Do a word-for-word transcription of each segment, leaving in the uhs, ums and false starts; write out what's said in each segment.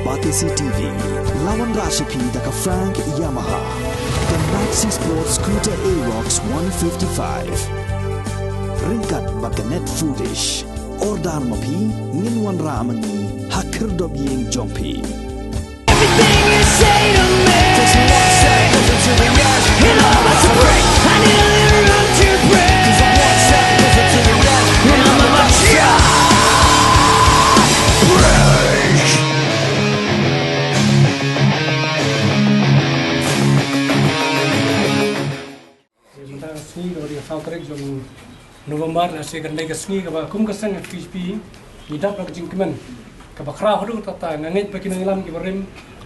Batesi T V, la wanrah sha phi da ka Frank Yamaha, ka Maxi Sport Scooter Aerox one fifty-five. Ryngkat bad ka Net Foodish. Order ma phi, ngin wanrah ma ngi ha khyrdop ïing jong phi. Everything you say to me, it all has to break. I need a little room to break. And I'm about to break. Mynta ka sngi kaba dei ka saw tarik jong November, lehse kan dei ka sngi kaba kum ka seng F K G P ngi dap da ka jingkmen kaba khraw haduh katta. Nga ngeit ba ki nongïalam kiba rim,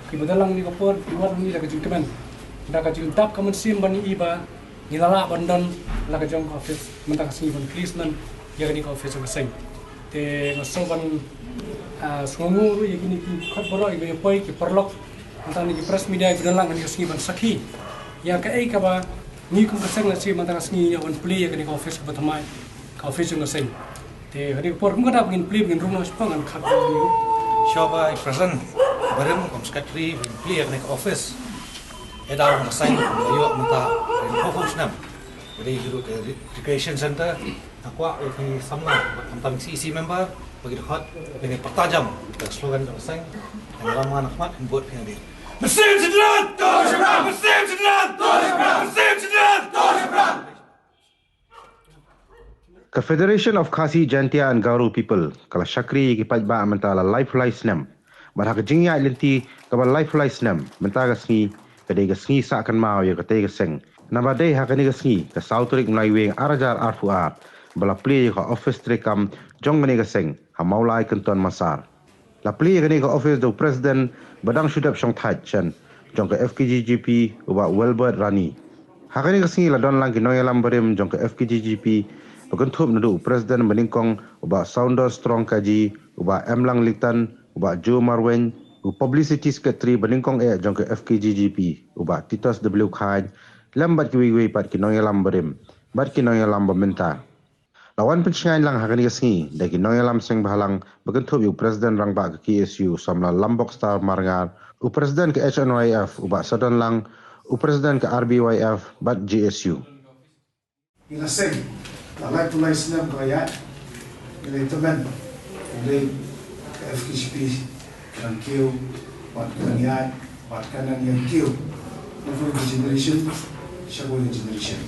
kiba dang lang ha kane ka por, ki wan hangne da ka jingkmen, da ka jingdap ka mynsiem ban ïohi ba ngi la lah ban don la ka jong ka office mynta ka sngi, ban plie snem ïa kane ka office jong ka seng. Te nga sngew ban, ah, sngewnguh ruh ïa kine ki khot baroh, ïa ki poi, ki paralok, mynta kine ki press media kiba dang lang ha kane ka sngi ban sakhi ïa kaei kaba ngi kum ka seng la sdang mynta ka sngi ïa ban plie ïa kane ka office kaba thymmai, ka office jong ka seng. Te ha kane ka por kum ka dei ba ngin plie, ngin rung noh shaphang, ngan khot ïa u. Shuwa ba i president barim kum secretary ban plie ïa kane ka office. Ïa daw ka seng la ïoh mynta hynriew phew snem. Ba dei hi ruh ka re-, recreation center. Nga kwah ïa phi samla, bad khamtam C E C member, ba ki dkhot, ba ngin pyrta jam ïa ka slogan jong ka seng. Ngan ïalam nga na khmat, ngin bud phi nadien. Mynsiem Syiemlieh! Mynsiem Syiemlieh! Mynsiem Syiemlieh! Ka Federation of Khasi Jaintia and Garo People ka la shakri ïa ki paidbah mynta la laiphew lai snem. Bad ha ka jingïaid lynti kaba laiphew lai snem, mynta ka sngi ka dei ka sngi sah kynmaw ïa katei ka seng. Naba dei ha kane ka sngi, ka saw tarik u Naiwieng ar hajar arphew ar, ba la plie ïa ka office treikam jong kane ka seng ha Mawlai Kynton Massar. La plie ïa kane ka office da u president ba dang shu dep shongthait shen jong ka F K G G P, u Bah Welbert Rani. Ha kane ka sngi la don lang ki nongïalam barim jong ka F K G G P, ba kynthup naduh u president banyngkong, u Bah Saunders Strong Kaji, u Bah Emlang Litan, u Bah Joe Marwein, u publicity secretary banyngkong eh jong ka F K G G P, u Bah Titus W Khain, lem bad kiwei kiwei pat ki nongïalam barim bad ki nongïalam ba mynta. La wan pynshngaiñ lang ha kane ka sngi da ki nongïalam seng bhalang, ba kynthup ïa u president rangbah ka K S U, u samla Lambok Star Marngar, u president ka H N Y F, u Bah Sadon Lang, u president ka R B Y F bad J S U. Ïa ka seng, la laiphew lai snem ka la ïaid, ïa la ïa tymmen, ïa la ka F K G P, ka dang kiew, bad ka dang ïaid, bad ka dang ïaid kiew. From the generation, sha kawei ka generation.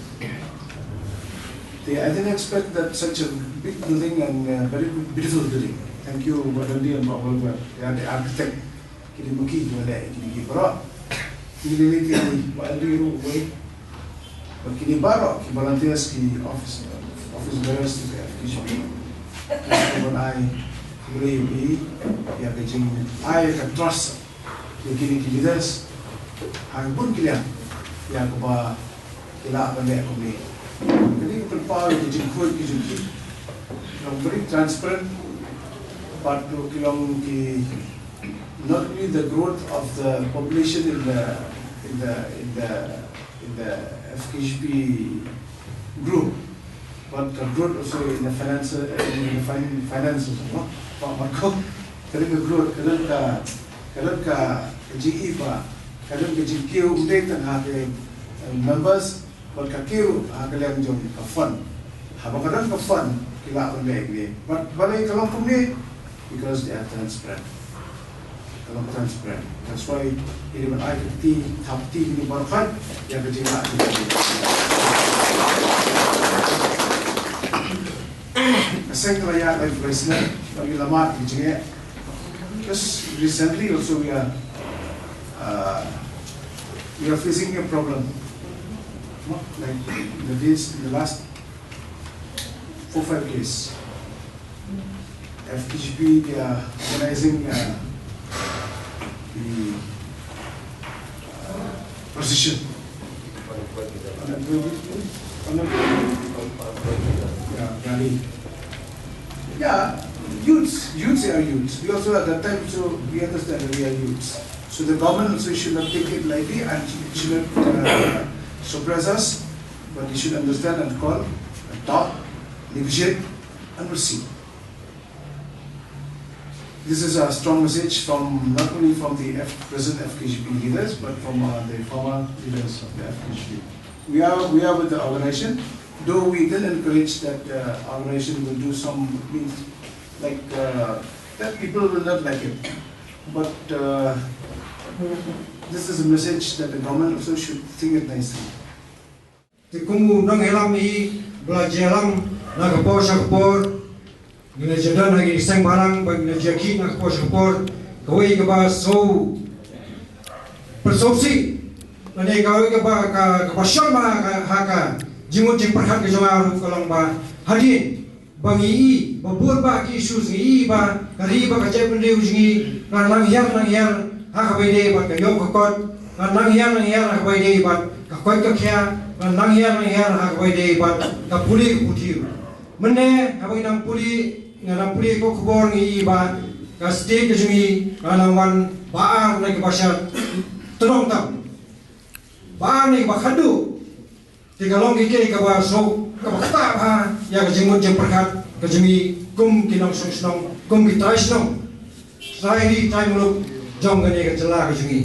They, I didn't expect that such a big building and, uh, very beautiful building. Thank you, Bah Dandi and Bah Welbert. They are the architect. Kine ma ki, ki ba leh kine ki baroh. Kine lei ki, Bah Dandi ruh uwei. Bad kine baroh ki volunteers, ki office, office bearers, ki F K G P. Ki ba ai, ki ba leh ïa ka jing, ai ka trust ïa kine ki leaders ha bun ki liang, ïa kaba ki lah ban leh kumne. Kane ka pynpaw ïa ka jingkhuid ka jingkit, long very transparent, bad ki long ki, not only the growth of the population in the, in the, in the, in the F K G P group, but ka growth also in the finance, uh, in the fin-, finances, no? Ba, ba ka, ka don ka growth, ka don ka, ka don ka, ka jingïohi ba, ka don ka jingkiew, ym dei tang ha ka, uh, members, bad ka kiew ha ka liang jong ka fund. Haba ka don ka fund, ki lah ban leh kumne. Bad balei ka long kumne? Because they are transparent. Ka long transparent. That's why ngi dei ban ai ka kti, thap kti, ngi dei ban khot ïa ka jinglah. Ka seng ka la ïaid lai phew snem, bad ngi la mad ka jingeh. Just recently also we are, uh, we are facing a problem. Like in the days, in the last four, five days, F K G P, they are organizing, uh, the, uh, procession. Yeah, rally. Yeah, youths, youths are youths. We also at that time, so we understand that we are youths. So the government also should not take it lightly and it should not, uh, suppress us, but they should understand and call and talk, negotiate, and we'll see. This is a strong message from not only from the F, present F K G P leaders, but from uh, the former leaders of the F K G P. We are we are with the organization, though we didn't encourage that uh, organization will do some means like uh, that people will not like it. But uh, this is a message that the government also should think it nicely. Te kum u nongïalam hi ba la jia lang na ka por sha ka por, ngi la jia don ha ki seng bhalang bad ngi la jia khih na ka por sha ka por. Kawei kaba sngewpyrshah lane kawei kaba ka kaba shong ma ha ka jingmut jingpyrkhat ka jong nga ruh ka long ba hadien ba ngi i ba bun ba ki issues ngi i ba ka ri ba ka jaitbynriew jong ngi ka nang hiar nang hiar ha kaba ïadei bad ka ïoh ka kot, ka nang hiar nang hiar ha kaba ïadei bad ka koit ka khiah, ka nang hiar nang hiar ha kaba ïadei bad ka pule ka puthi. Mynne haba ngi nang pule, nga nang pule ko khubor ngi i ba ka state ka jong ngi ka nang wan ba ar na kaba sha tnong tam, ba ar na kaba khadduh. Te ka long ki kei kaba suk kaba kata ha ïa ka jingmut jingpyrkhat ka jong ngi kum ki nongshong shnong, kum ki trai shnong, trai ri trai muluk jong kane ka jylla ka jong ngi.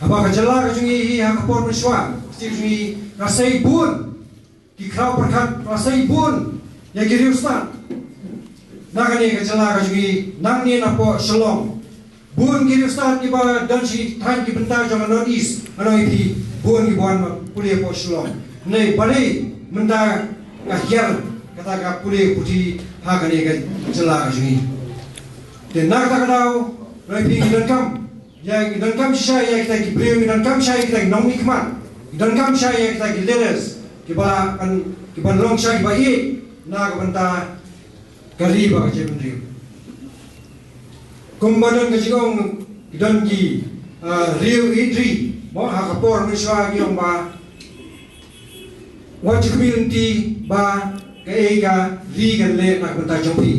Haba ka jylla ka jong ngi hi ha ka por mynshuwa ka jong ngi ka sei bun ki khraw pyrkhat, ka sei bun ïa ki riewstad. Na kane ka jylla ka jong ngi nangne na poh Shillong, bun ki riewstad kiba don shi thaiñ ki bynta jong ka North East, nga ong ïa phi, bun kiba wan pule poh Shillong. Hynrei balei mynta ka hiar kata ka pule puthi ha kane ka jylla ka jong ngi? Te na kata ka daw nga ong ïa phi, ngi donkam ïa, ngi donkam shisha ïa kita ki briew, ngi donkam shisha ïa kita ki nongmihkhmat, ngi donkam shisha ïa kita ki leaders kiba kan, kiban long shisha kiba ïeit na ka bynta ka ri bad ka jaitbynriew. Kumba don ka jingong, ki don ki, ah, riew ïeit ri, mo, ha ka por mynshuwa ki ong ba wat ju khmih lynti ba kaei ka ri kan leh na ka bynta jong phi,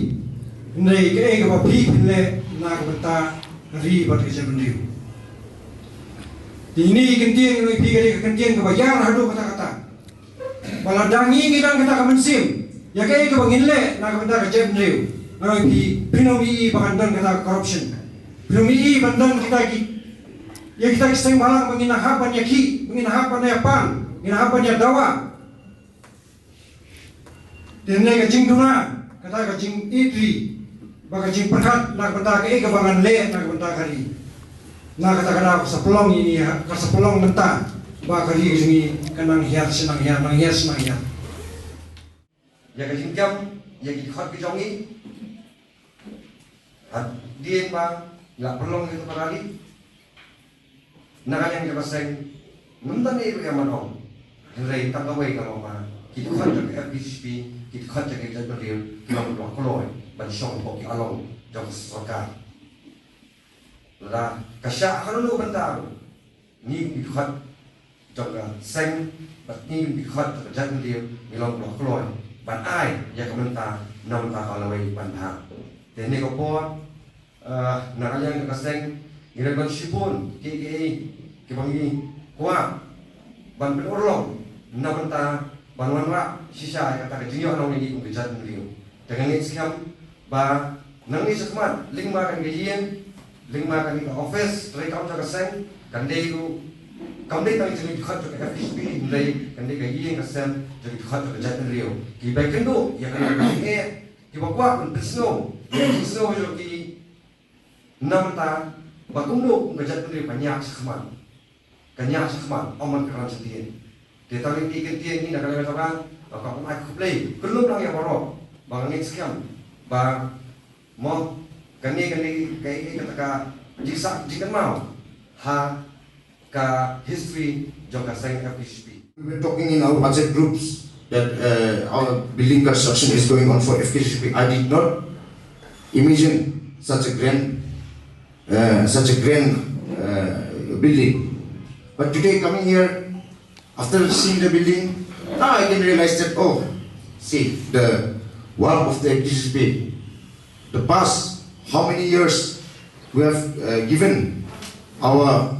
hynrei kaei kaba phi phin leh na ka bynta ka ri bad ka jaitbynriew. Te ine i kyntien, ine i phi, ka dei ka kyntien kaba ïar haduh katta katta. Ba lada ngi ngi don kata ka mynsiem ïa kaei kaba ngin leh na ka bynta ka jaitbynriew, nga ong ïa phi, phin ym ïohi ba kan don kata ka corruption. Phin ym ïohi ban don kita ki, ïa kita ki seng bhalang ba ngin hap ban ïakhih, ba ngin hap ban ïapan, ngin hap ban ïadawa. Te hynrei ka jingduna, kata ka jingïeit ri bad ka jingpyrkhat na ka bynta kaei kaba ngan leh na ka bynta ka ri, na kata ka daw ka sa pynlong ïa ngi, ka sa pynlong mynta ba ka ri ka jong ngi ka nang hiar sha nang hiar, nang hiar sha nang hiar. Ïa ka jingkam ïa ki dkhot ki jong ngi, hadien ba la pynlong ïa ka rally, na ka liang jong ka seng, ngam tang ïa ka ban ong, hynrei tang kawei ka long ba ki dkhot jong ka F K G P, ki dkhot jong ka jaitbynriew ki long ba kloi ban shong hapoh ki along jong ka sorkar. Lada ka shah ha kano kano ka bynta ruh, ngi ki dkhot jong ka seng bad ngi ki dkhot jong ka jaitbynriew ngi long ba kloi ban ai ïa ka bynta na ka bynta ka lawei ban bha. Te hynne ka por, ah, na ka liang jong ka seng ngi dei ban shibun kiei kiei kiba ngi kwah ban pynurlong na bynta ban wanrah shisha ïa kata ka jingïohnong ïa ngi kum ka jaitbynriew. Te nga ngeit skhem ba nangne shakhmat, lyngba kane ka ïing, lyngba kane ka office treikam jong ka seng, kan dei ruh, kam dei tang jong ki dkhot jong ka F K G P hynrei kan dei ka ïing ka sem jong ki dkhot jong ka jaitbynriew. Kiba ïakynduh ïa kane ka jingeh, kiba kwah ban pynsngew ïa ka jingsngew jong ki, na bynta ba kumno kum ka jaitbynriew ka ñiah shakhmat, ka ñiah shakhmat, ym ban kren shatei. Te tang ine i kyntien hi na ka liang jong nga, nga kwah ban ai khublei khyllung lang ïa baroh, ba nga ngeit skhem ba mo kane, kane kaei kaei kata ka jingsah jingkynmaw ha ka history jong ka seng F K G P. We were talking in our WhatsApp groups that uh, our building construction is going on for F K G P. I did not imagine such a grand, uh, such a grand uh, building. But today coming here, after seeing the building, now I can realize that, oh, see, the work of the F K G P, the past how many years we have uh, given our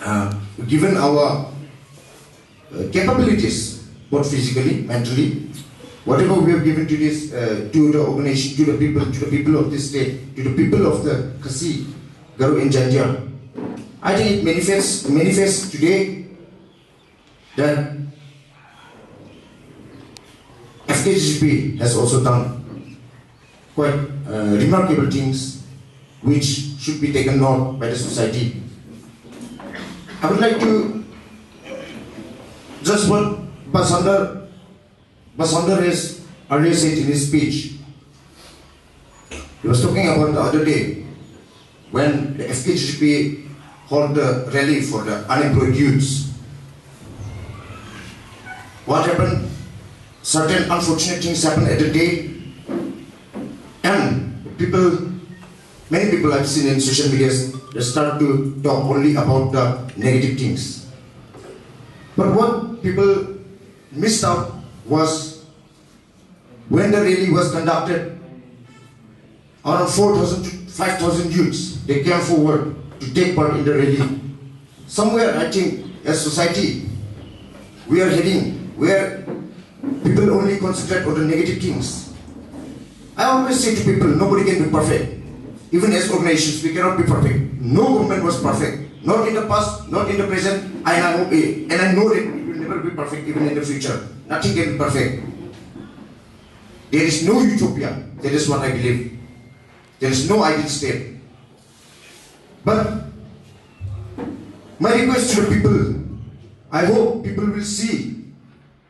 uh, given our uh, capabilities, both physically, mentally, Whatever we have given to this, uh, to the organization, to the people, to the people of this state, to the people of the Khasi, Garo and Jaintia, I think it manifests manifests today that F K G P has also done quite uh, remarkable things which should be taken note by the society. I would like to just what Bah Sundar, Bah Sundar has earlier said in his speech. He was talking about the other day when the F K G P hold the rally for the unemployed youths. What happened? Certain unfortunate things happened at the day, and people, many people I've seen in social media, they start to talk only about the negative things. But what people missed out was when the rally was conducted, around four thousand to five thousand youths, they came forward to take part in the rally. Somewhere, I think, as society, we are heading where people only concentrate on the negative things. I always say to people, nobody can be perfect. Even as organizations, we cannot be perfect. No government was perfect. Not in the past, not in the present, and I hope, and I know that it will never be perfect even in the future. Nothing can be perfect. There is no utopia. That is what I believe. There is no ideal state. But my request to the people, I hope people will see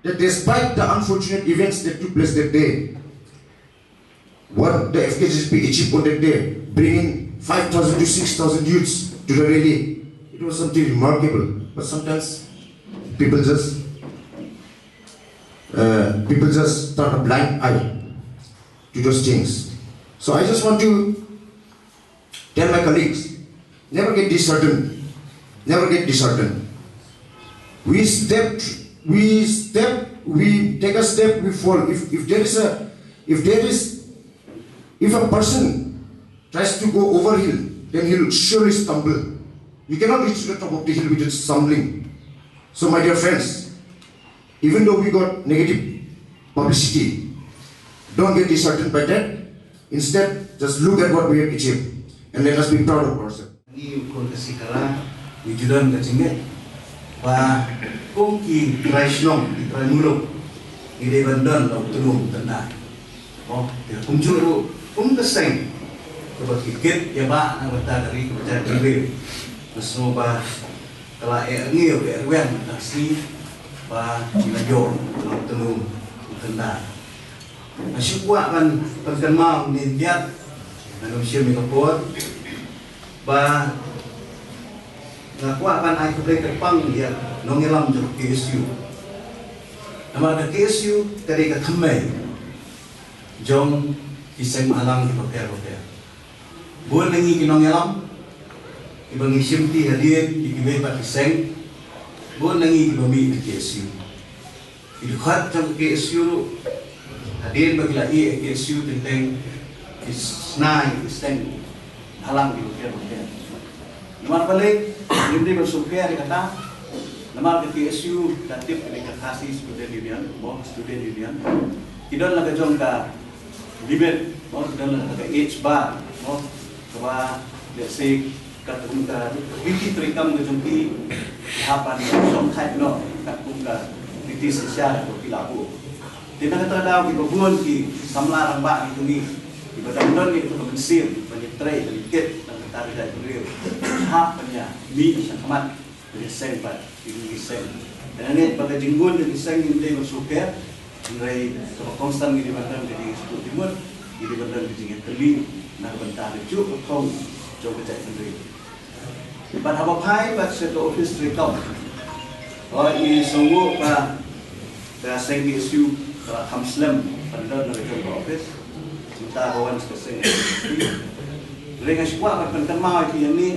that despite the unfortunate events that took place that day, what the F K G P achieved on that day, bringing five thousand to six thousand youths to the rally, it was something remarkable. But sometimes people just uh, people just turn a blind eye to those things. So I just want to tell my colleagues, never get disheartened. Never get disheartened. We step, we step, we take a step, we fall. If, if there is a, if there is, if a person tries to go over hill, then he will surely stumble. You cannot reach to the top of the hill without stumbling. So, my dear friends, even though we got negative publicity, don't get disheartened by that. Instead, just look at what we have achieved and let us be proud of ourselves. Ngi u khun ka Sikara, ngi ju don ka jingngeit ba kum ki trai shnong, ki trai muluk, ngi dei ban don la u tnum tyndai. Mo, te kumjuh ruh kum ka seng kaba ki kit ïa ba na bynta ka ri ka bynta ka ri. Nga sngew ba ka la eh ngi ïa ka rweng ka sngi ba ngi la ïoh la u tnum tyndai. Nga shu kwah ban pynkynmaw mynne ïa nga nym shim ïa ka por ba nga kwah ban ai khublei kyrpang ïa nongïalam jong ka K S U. Namar ka K S U ka dei ka thymmei jong ki seng bhalang kiba pher bapher. Bun na ngi ki nongïalam kiba ngi shimti hadien ïa kiwei pat ki seng, bun na ngi kiba mih na K S U. Ki dkhot jong ka K S U ruh hadien ba ki la ïeh ïa ka K S U teng teng ki shna ïa ki seng bhalang kiba pher bapher. Namar balei ngim dei ban sngewkhia ïa kata? Namar ka K S U ka tip ka dei ka Khasi Student Union, mo, Student Union. Ki don la ka jong ka limit, mo, ki don la ka age bar, mo, kaba, let's say, katkum ka riti treikam ka jong ki, ki hap ban shongthait noh katkum ka riti synshar kaba ki la buh. Te na kata ka daw kiba bun ki samla rangbah ki jong ngi kiba dang don ïa ka mynsiem ban ïatrei ban ïakit na ka bynta ka jaitbynriew, hap ban ïa mih sha khmat ban ïaseng pat ïa ki seng. Te nangne ba ka jingkun ïa ki seng ngim dei ban shu pher, hynrei kaba kongsan ngi dei ban don ka jingsngewthuh jingmut, ngi dei ban don ka jingïatylli na ka bynta ka juh ka thong jong ka jaitbynriew. Bad haba phai pat sha ka office treikam, ba i sngewnguh ba ka seng K S U ka la kham slem ban don na ka jong ka office. Mynta ba wan sha ka seng K S U, hynrei nga shu kwah ban pynkynmaw ïa phi hangne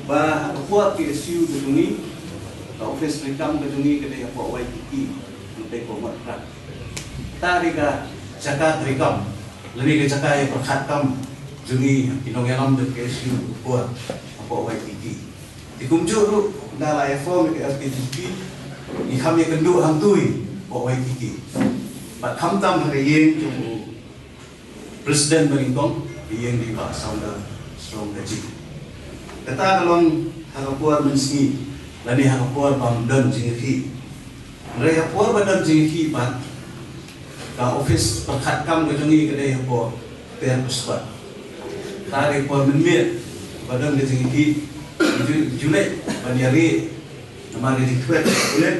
ba ha ka por K S U ka jong ngi, ka office treikam ka jong ngi ka dei hapoh Waikiki, hangtei hapoh Mawkyrwat. Kata dei ka jaka treikam lane ka jaka ïa pyrkhat kam jong ngi ki nongïalam jong ka K S U ka por hapoh Waikiki. Te kumjuh ruh ynda la ïa form ïa ka F K G P, ngi kham ïakynduh hangtei hapoh Waikiki. Bad khamtam ha ka ïing jong u President ba nyngkong, ka ïing dei Bah Saunders Shrong Kajing. Kata ka long ha ka por mynsngi lane ha ka por bym don jingïakhih. Hynrei ha por ba don jingïakhih pat, ka office pyrkhat kam ka jong ngi ka dei ha por kper pyrshah. Kata dei por mynmiet ba don ka jingïakhih, ju, ju leh ban ïarap namar ka jingtbit, ju leh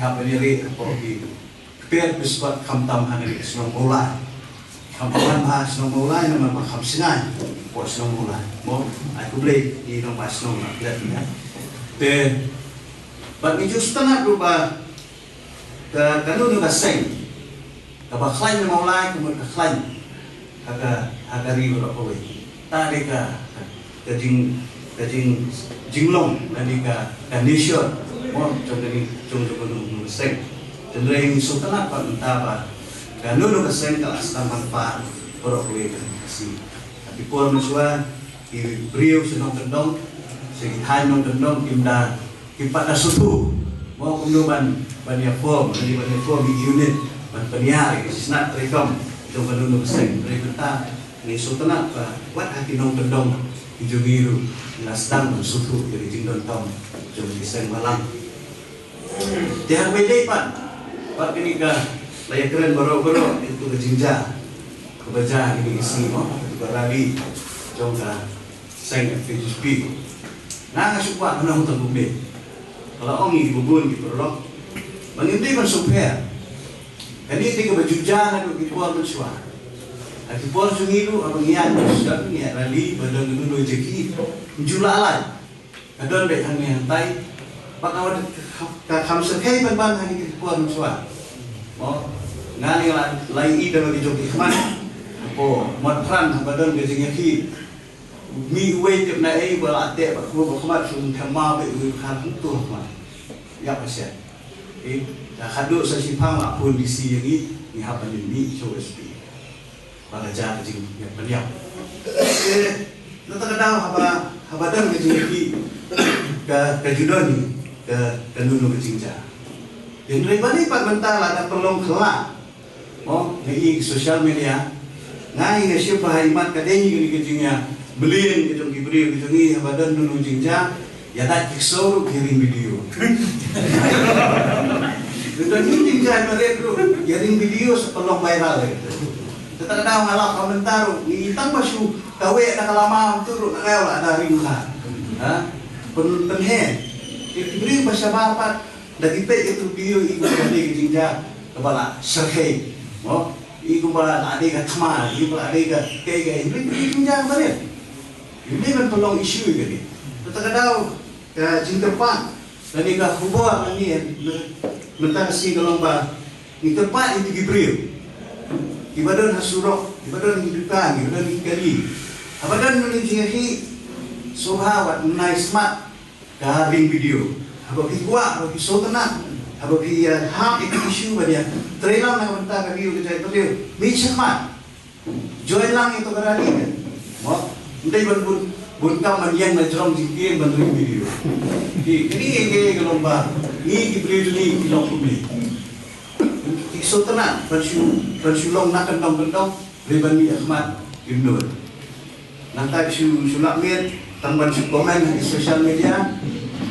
hap ban ïarap ha por ki kper pyrshah khamtam ha ka shnong Mawlai. Khamtam ha shnong Mawlai namar ba kham sngewbha ha shnong Mawlai. Mo, ai khublei ïa i nongba shnong na klet ïa. Te bad ngi ju sngewtynnat ruh ba ka, kano kano ka seng kaba khlaiñ na Mawlai ka mut ka khlaiñ ha ka, ha ka ri baroh kawei. Ta dei ka, ka jing, ka jing, jinglong lane ka, ka nature mo jong kane, jong, jong kano kano ka seng. Te hynrei ngi sngewtynnat pat mynta ba kano kano ka seng ka la sdang ban pah baroh kawei ka Khasi. Ha ki por mynshuwa ki briew sha nongkyndong, sha ki thaiñ nongkyndong kim da kim pat da sngewthuh mo kumno ban, ban ïa form, ban ïa, ban ïa form ïa ki unit ban pynïar ïa ki shnat treikam jong kano kano ka seng. Hynrei mynta ngi sngewtynnat ba wat ha ki nongkyndong ki jong ngi ruh ki la sdang ban sngewthuh ïa ki jingdonkam jong ki seng balang. Te ha kaba ïadei pat bad kane ka la ïakren baroh baroh ïa katu ka jingjia kaba jia ha kine ki sngi mo, katu ka rally jong ka seng F K J G P. Nga nga shu kwah kynnoh tang kumne. Ka la ong ïa kiba bun ki paralok ba ngim dei ban sngewpher. Kane dei kaba ju jia naduh ki por mynshuwa. Ha ki por jong ngi ruh haba ngi ïaid mynshuwa ngi ïaid rally ba don kano kano jaki, ju la lait. Ka don beit hangne hangtai. Bad ka, ka kham shyrkhei ban ban ha kine ki por mynshuwa. Mo, nga ne la, la ïohi da ki jong ki khmat. Hapoh Motphran haba don ka jingïakhih, mih uwei tip na ei ba la teh bad khmut bad khmat shu them maw beit uwei ba khan hangto ha khmat. Ïap ha shet. Eh, da khadduh sa shiphang la phone D C ïa ngi, ngi hap ban mih sha U S P. Ba la jia ka jingïap pynïap. Eh, na kata ka daw haba, haba don ka jingïakhih ka, ka ju don ka, kano kano ka jingjia. Hynrei ba dei pat mynta lada pynlong khyllah. Mo, nga ïohi social media. Nga ïohi nga shim ba ha i mat ka dei kane ka jingïamlien ka jong ki briew ka jong ngi haba don kano jingjia. Ïa da ki ksew ruh ki ring video. Don kano jingjia ma rit ruh ïa ring video sa pynlong viral. Kata ka daw nga lap ka mynta ruh ngi tang ba shu kawei na ka lama tu ruh na ka la da ring ha. Ha? Pyn, pynhe. Ki briew ba shabar pat da ki peit ïa tu video i ba ka dei ka jingjia kaba la shyrkhei. Mo, i ba la dei ka thma, i ba la dei ka, ka, ka, i ba la dei ka jingjia ba dei. I ba dei ban pynlong issue ka dei. Kata ka daw ka jingkyrpad lane ka khubor lane mynta ka sngi ka long ba ngi kyrpad ïa ki briew kiba don ha surok, kiba don ha ki dukan, kiba don ha ki kali. Haba don kano ka jingïakhih, sngewbha wat nai smat ka ring video. Haba phi kwah, haba phi sngewtynnat, haba phi, eh, hap ïa ka issue ba dei, trei lang na ka bynta ka riew ka jaitbynriew. Mih shakhmat. Join lang ïa ka rally ka. Mo, ym dei ban bun, bun kam ban ïeng na jrong jingtieng ban ring video. Ki, kine ki, ki long ba ngi ki briew jong ngi ki long kumne. Ki sngewtynnat ban shu, ban shu long na kyndong kyndong, hynrei ban mih shakhmat kim nud. Nangta shu, shu lap miet tang ban shu comment ha ki social media.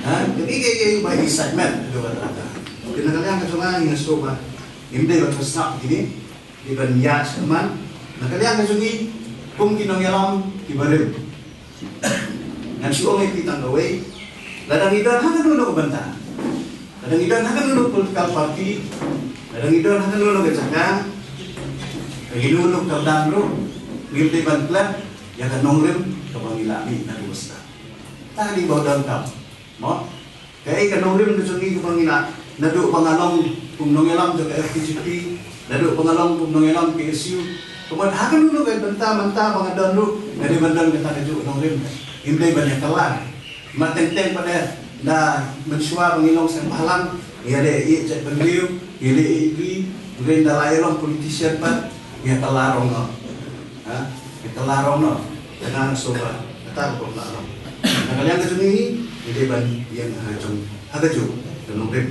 Ha, kine ki, ki ba excitement, kata ba rata. Kine ka liang ka jong nga, nga sngewbha ngim dei ban sngap kine. Dei ban ïa sngewman na ka liang ka jong ngi kum ki nongïalam kiba rim. Ngan shu ong ïa phi tang kawei, lada ngi don ha kano kano ka bynta, lada ngi don ha kano kano ka political party, lada ngi don ha kano kano ka jaka, ha kano kano ka kyrdan ruh, ngim dei ban klet ïa ka nongrim kaba ngi la mih naduh mynta. Ta dei ba u donkam. Mo? Kaei ka nongrim ka jong ngi kaba ngi la, naduh ba nga long kum nongïalam jong ka F K J P, naduh ba nga long kum nongïalam K S U. Kumta ha kano kano ka bynta mynta ba nga don ruh, nga dei ban don kata kajuh ka nongrim. Ngim dei ban ïa kylla. Mat teng teng pat da mynshuwa ba ngi long seng bhalang, ngi ïaleh ïa jaitbynriew, ngi ïaleh ïa ki, ngi da la ïa long politician pat, ngi ïa kylla rong noh. Ha? Ngi kylla rong noh. Kane sngewbha, kata ka bym lah long. Na ka liang ka jong ngi, ngi dei ban ïeng ha jong, ha kajuh ka nongrim.